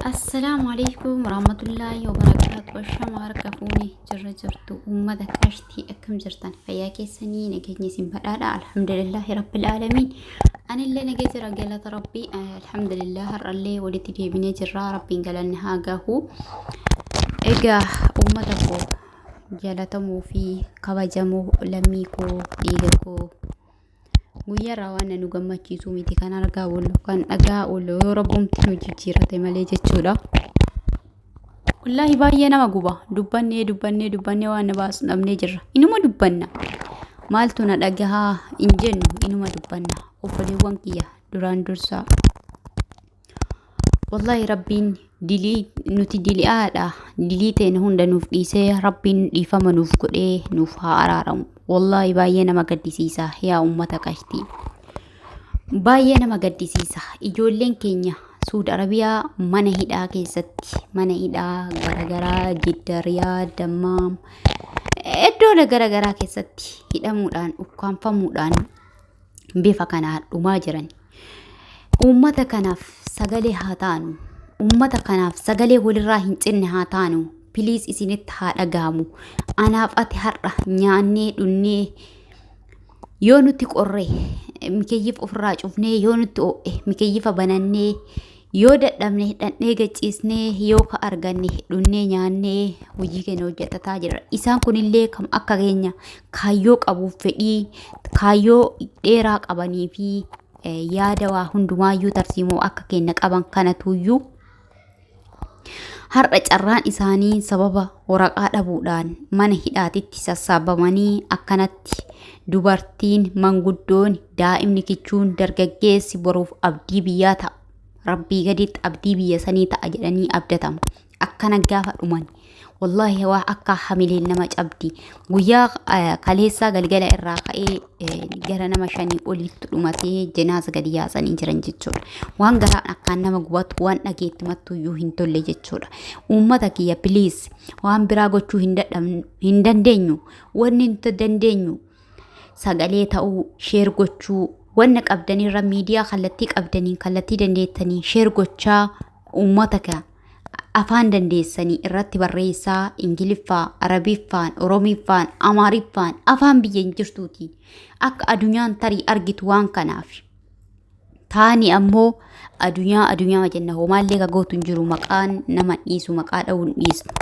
Assalaamu alaikum warahmatullaahi wabarakaatu. Ashama harka fuune jirra jirtu uummata qashtii akkam jirtan fayyaa keessanii nageenya isin badhaadha alhamdulillaahi rabbil aalamiin. Anillee nagee jira galata rabbii alhamdulillah har'allee walitti deebinee jirra rabbiin galanni haa gahu. Egaa uummata koo jaalatamuu fi kabajamoo lammii koo dhiiga koo Guyyaarraa waan nu gammachiisu miti kan argaa oollu kan dhagaa oollu yoo rabbumti nu jijjiirate malee jechuudha. Wallaahi baay'ee nama guba dubbannee dubbannee dubbannee waan nu baasu dhabnee jirra. Inuma dubbanna. Maaltu na dhagahaa hin jennu inuma dubbanna. Obboleewwan kiyya duraan dursaa. Wallaahi rabbiin dilii nuti dili'aadha. Dilii teena hunda nuuf dhiisee rabbiin dhiifama nuuf godhee nuuf haa araaramu. Wallaahi baay'ee nama gaddisiisa yaa ummata qashtii. Baay'ee nama gaddisiisa. Ijoolleen keenya Suud Arabiyaa mana hidhaa keessatti mana hidhaa garaagaraa Jidda, Riyaad, Dammaam iddoo garaagaraa keessatti hidhamuudhaan ukkaanfamuudhaan bifa kanaan dhumaa jiran. Uummata kanaaf sagalee haa taanu. Uummata kanaaf sagalee walirraa hin cinne haa taanu. Piliis isinitti haa dhagahamu. Anaaf ati har'a nyaannee dhunnee yoo nutti qorre mikeyyiif ofirraa cufnee yoo nutti ho'e mikeyyifa banannee Yoo dadhabne dhandhee gachiisnee yoo ka arganne dhunnee nyaannee hojii keenya hojjetataa jirra. Isaan kunillee kam akka keenya kaayyoo qabuuf fedhii kaayyoo dheeraa qabanii fi yaada waa hundumaayyuu tarsiimoo akka keenya qaban kanatuyyuu har'a carraan isaanii sababa waraqaa dhabuudhaan mana hidhaatitti sassaabamanii akkanatti dubartiin manguddoon daa'imni kichuun dargaggeessi boruuf abdii biyyaa ta'a. Rabbii gaditti abdii biyya sanii ta'a jedhanii abdatamu. Akkana gaafa dhuman. Wallaahi waa akka hamileen nama cabdi. Guyyaa kaleessaa galgala irraa ka'ee gara nama shanii oliitti dhumatee jenaasa gadi yaasanii jiran jechuudha. Waan garaan akkaan nama gubatu waan dhageetti mattuyyuu hin tolle jechuudha. Uummata kiyya please waan biraa gochuu hin dadhabnu hin dandeenyu. Wanni nuti dandeenyu sagalee ta'uu sheer gochuu wanna qabdanirra miidiyaa kallattii qabdaniin kallattii dandeettanii sheer gochaa uummata ka afaan dandeessanii irratti barreessaa Ingiliffaa, Arabiffaan, Oromiffaan, Amaariffaan afaan biyya hin jirtuutiin akka adunyaan tarii argitu waan kanaaf. Taani ammoo adunyaa adunyaa jenna homaallee ka gootu hin jiru maqaan nama dhiisu maqaa dha'uu hin dhiisnu.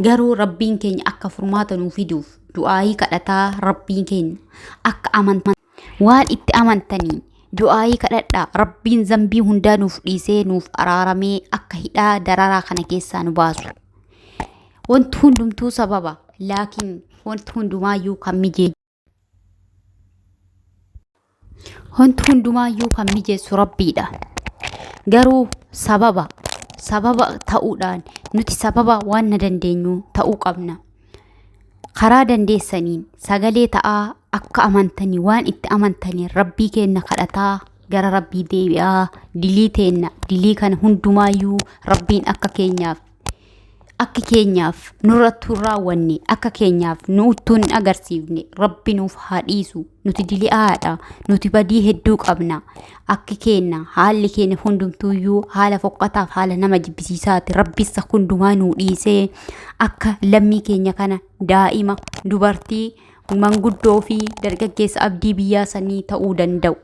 Garuu rabbiin keenya akka furmaata nuu fiduuf du'aayii kadhataa rabbiin keenya akka amantan waan itti amantanii du'aayii kadhadhaa rabbiin zambii hundaa nuuf dhiisee nuuf araaramee akka hidhaa dararaa kana keessaa nu baasu. Wanti hundumtuu sababa laakiin wanti hundumaayyuu kan mijee. Wanti hundumaayyuu kan mijeessu Rabbiidha. Garuu sababa sababa ta'uudhaan nuti sababa waan na dandeenyu ta'uu qabna. Karaa dandeessaniin sagalee ta'aa akka amantanii waan itti amantanii Rabbii keenna kadhataa gara Rabbii deebi'aa dilii teenna dilii kana hundumaayyuu Rabbiin akka keenyaaf Akki keenyaaf nurrattuu hin raawwanne, akka keenyaaf nu uttuu hin agarsiifne Rabbi nuuf haa dhiisu. Nuti dili'aadha. Nuti badii hedduu qabna. Akki keenna haalli keenya hundumtuuyyuu haala fokkataaf haala nama jibbisiisaati. Rabbis hundumaa nuu dhiisee akka lammii keenya kana daa'ima, dubartii, manguddoo fi dargaggeessa abdii biyyaa sanii ta'uu danda'u.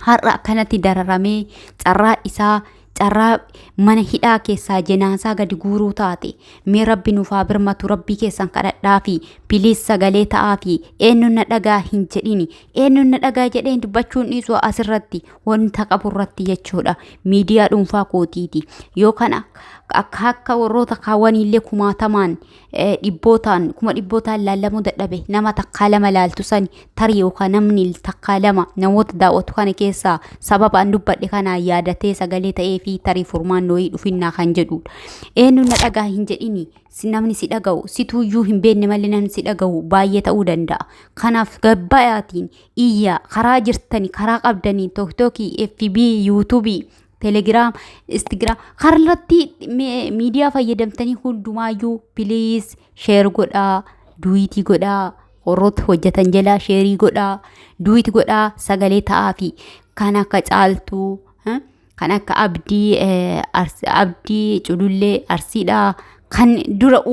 Har'a akkanatti dararamee carraa isaa carraa mana hidhaa keessaa jenaasaa gadi guuruu taate mee rabbi nuuf haa birmatu rabbii keessan kadhadhaafi piliis sagalee ta'aafi eenyuun na dhagaa hin jedhini eenyuun na dhagaa jedheen dubbachuun dhiisu asirratti wanta qabu irratti jechuudha miidiyaa dhuunfaa kootiiti yoo kana akka akka warroota kaawwaniillee kumaatamaan dhibbootaan kuma dhibbootaan laallamuu dadhabe nama takkaa lama laaltu sani tarii yookaan namni takkaa lama namoota daawwatu kana keessaa sababa an dubbadhe kanaan yaadatee sagalee ta'ee fi tarii furmaan wayii dhufinnaa kan jedhudha. Eenyu na dhagaa hin jedhini namni si dhaga'u situuyyuu hin beekne malee namni si dhaga'u baay'ee ta'uu danda'a. Kanaaf gabbayaatiin iyyaa karaa jirtani karaa qabdanii tooktookii FB yuutuubii Telegram, Instagram karratti miidiyaa fayyadamtanii hundumaayyuu please share godhaa, duwiitii godhaa, warroota hojjetan jalaa sheerii godhaa, duwiit godhaa, sagalee ta'aa fi kan akka caaltuu, Kan akka Abdii Abdii Culullee Arsiidhaa kan dura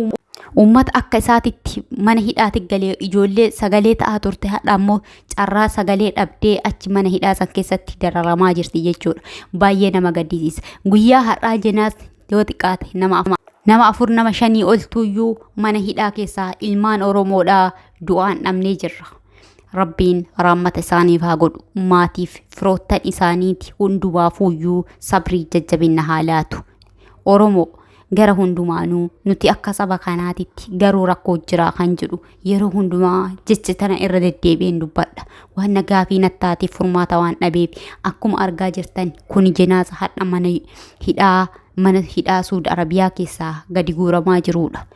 uummata akka isaatitti mana hidhaatti galee ijoollee sagalee ta'aa turte hadha ammoo carraa sagalee dhabdee achi mana hidhaa san keessatti dararamaa jirti jechuudha. Baay'ee nama gaddisiisa. Guyyaa har'aa jenaas yoo xiqqaate nama afur nama shanii oltuyyuu mana hidhaa keessaa ilmaan Oromoodhaa du'aan dhabnee jirra. Rabbiin raammata isaaniif haa godhu. Maatiif firoottan isaaniiti hundumaafuyyuu sabrii jajjabinna haa laatu. Oromoo gara hundumaanuu nuti akka saba kanaatitti garuu rakkoo jira kan jedhu yeroo hundumaa jecha tana irra deddeebi'een dubbadha. Waan nagaa fi nattaatiif furmaata waan dhabeef akkuma argaa jirtan kuni jenaasa hadha mana hidhaa Suud Arabiyaa keessaa gadi guuramaa jirudha.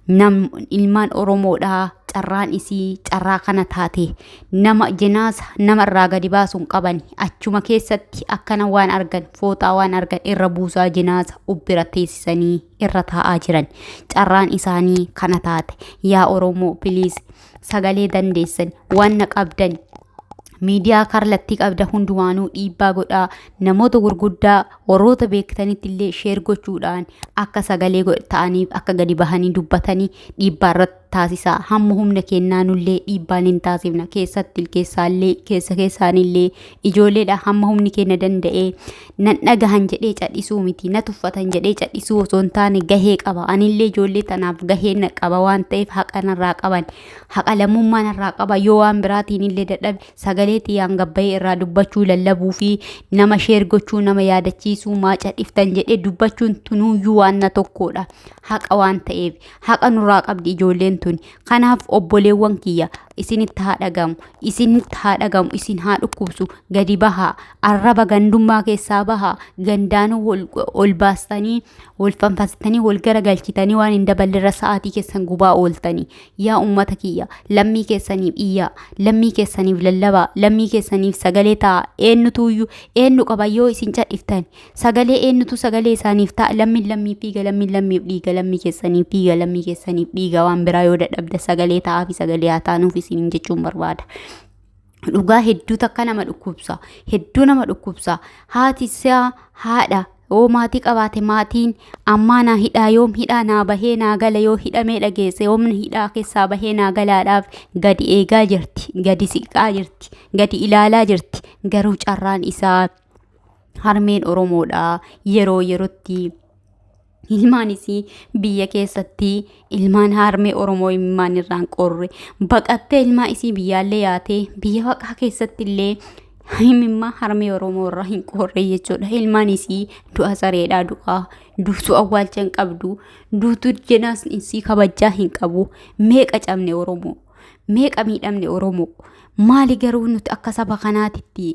Nam ilmaan Oromoodhaa carraan isii carraa kana taate nama jenaasa nama irraa gadi baasuun qaban achuma keessatti akkana waan argan fooxaa waan argan irra buusaa jenaasa ubbira teessisanii irra taa'aa jiran. Carraan isaanii kana taate. Yaa Oromoo, please, sagalee dandeessan waan na qabdan, miidiyaa kallattii qabda hundumaanuu dhiibbaa godhaa. Namoota gurguddaa warroota beektanitti illee share gochuudhaan akka sagalee ta'aniif, akka gadi bahanii dubbatanii dhiibbaa irratti taasisaa. Hamma humna kennaanullee dhiibbaan hin taasifna. Keessatti keessaallee keessa keessaanillee ijoolleedha. Hamma humni keenya danda'ee nan dhagahan jedhee cadhisuu miti, na tuffatan jedhee cadhisuu osoo hin taane, gahee qaba. Anillee ijoollee tanaaf gahee na qaba waan ta'eef, haqa narraa qaban, haqa lammummaa narraa qaba. Yoo waan biraatiin illee dadhabe, sagalee xiyyaan gabbayee irraa dubbachuu, lallabuu fi nama share gochuu, nama yaadachiisuu, maa cadhiftan jedhee dubbachuun tunuuyyuu waan na tokkodha. Haqa waan ta'eef, haqa nurraa qabdi ijoolleen tun. Kanaaf obboleewwan kiyya, isinitti haa dhagamu, isinitti haa dhagamu, isin haa dhukkubsu. Gadi bahaa, arraba gandummaa keessaa bahaa. Gandaanuu ol baastanii, wal fanfasitanii, wal garagalchitanii waan hin daballerra sa'aatii keessan gubaa ooltanii. Yaa ummata kiyya, lammii keessaniif iyyaa, lammii keessaniif lallabaa, lammii keessaniif sagalee ta'a. Eenyutuyyuu eenyu qaba yoo isin cadhiftan? Sagalee eenyutu sagalee isaaniif ta'a? Lammiin lammiif fiiga, lammiin lammiif dhiiga, lammii keessaniif fiiga, lammii keessaniif dhiiga. Waan biraa yoo dadhabda, sagalee ta'aa fi sagalee haa taanuuf isiniin jechuun barbaada. Dhugaa hedduu takka nama dhukkubsa, hedduu nama dhukkubsa. Haati isaa haadha yoo maatii qabaate, maatiin ammaa naa hidhaa, yoom hidhaa naa bahee naa gala, yoo hidhamee dhageesse, yoom hidhaa keessaa bahee naa galaadhaaf gadi eegaa jirti, gadi siqaa jirti, gadi ilaalaa jirti. Garuu carraan isaa harmeen Oromoodha yeroo yerootti ilmaan isii biyya keessatti, ilmaan harmee Oromoo ilmaan irraan qorre baqattee, ilmaan isii biyyaallee yaatee, biyya baqaa keessatti illee himimmaa harmee Oromoo irraa hin qorre jechuudha. Ilmaan isii du'a sareedhaa du'aa duutuu awwaalcha hin qabdu, duutuu jenaas isii kabajaa hin qabu. Meeqa cabne Oromoo, meeqa miidhamne Oromoo? Maali garuu nuti akka saba kanaatitti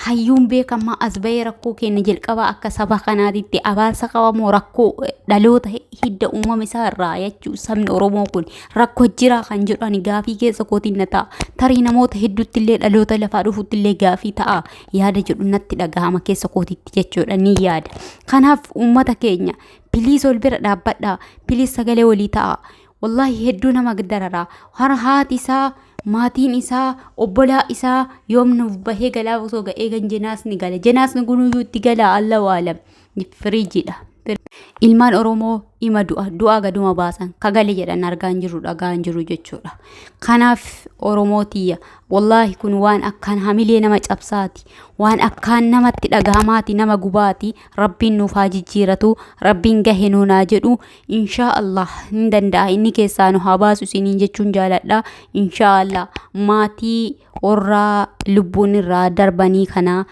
hayyuun beekamaa as bahee rakkoo keenya jalqabaa akka saba kanaatitti abaarsa qabamoo rakkoo dhaloota hidda uumama isaa irraa jechuu sabni Oromoo kun rakkoo jira kan jedhu ani gaafii keessa kootiin na ta'a. Tarii namoota hedduutti illee, dhaloota lafaa dhufutti illee gaafii ta'a yaada jedhu natti dhagahama keessa kootitti jechuudha, ni yaada. Kanaaf uummata keenya, please, ol bira dhaabbadhaa, please, sagalee walii ta'a. Wallaahi hedduu nama dararaa. Har haati isaa, maatiin isaa, obbolaa isaa yoom nuuf bahee galaa osoo ga'ee gan jenaasni gala. Jenaasni kunuyyuu itti gala, Allahu alam. Firiijiidha. Ilmaan Oromoo ima du'a du'aa gaduma baasan kagale jedhan argaa hin jiru, dhagaa hin jiru jechuudha. Kanaaf Oromoo tiyya, wallaahi kun waan akkaan hamilee nama cabsaati. Waan akkaan namatti dhagahamaati, nama gubaati. Rabbiin nuuf haa jijjiiratu. Rabbiin gahe nuun haa jedhu. Inshaa Allah hin danda'a, inni keessaa nu haa baasu isiniin jechuun jaaladha. Inshaa Allah maatii warra lubbuun irraa darbanii kana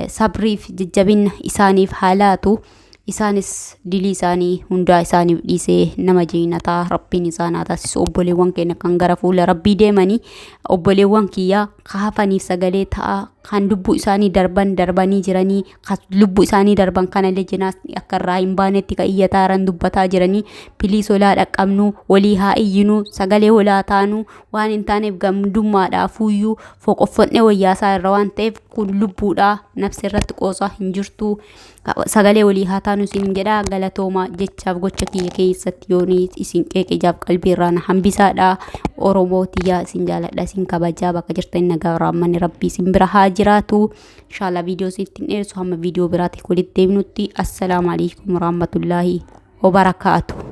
sabriif jajjabina isaaniif haa laatu. Isaanis dilii isaanii hundaa isaaniif dhiisee nama jeenataa Rabbiin isaan haa taasisu. Obboleewwan keenya kan gara fuula Rabbii deemanii, obboleewwan kiyyaa kaafaniif sagalee ta'a. Kan lubbuu isaanii darban darbanii jiranii, kan lubbuu isaanii darban kanallee jenaasni akka irraa hin baanetti kan iyyataa jiran, dubbataa jiranii, please, olaa dhaqqabnu, walii haa iyyinu, sagalee walaa taanu. Waan hin taaneef gamdummaadhaafuyyuu foqoffonnee wayyaasaa irra waan ta'eef, kun lubbuudhaa nafsi irratti qoosaa hin jirtu. Sagalee walii haa taanu isin jedha. Galatooma. Jechaaf gocha kiyya keessatti yoonii isin qeeqe, ijaaf qalbii irraa na hambisaadha. Oromoo tiyyaa, isin jaaladha, isin kabajaa. Bakka jirtan nagaa raammanni Rabbii isin bira haa. jiraatu. Inshallah viidiyoo isinitti hin dheeressu, hamma viidiyoo biraatti walitti deebinutti assalaamu alaikum warahmatullaahi wabarakaatu.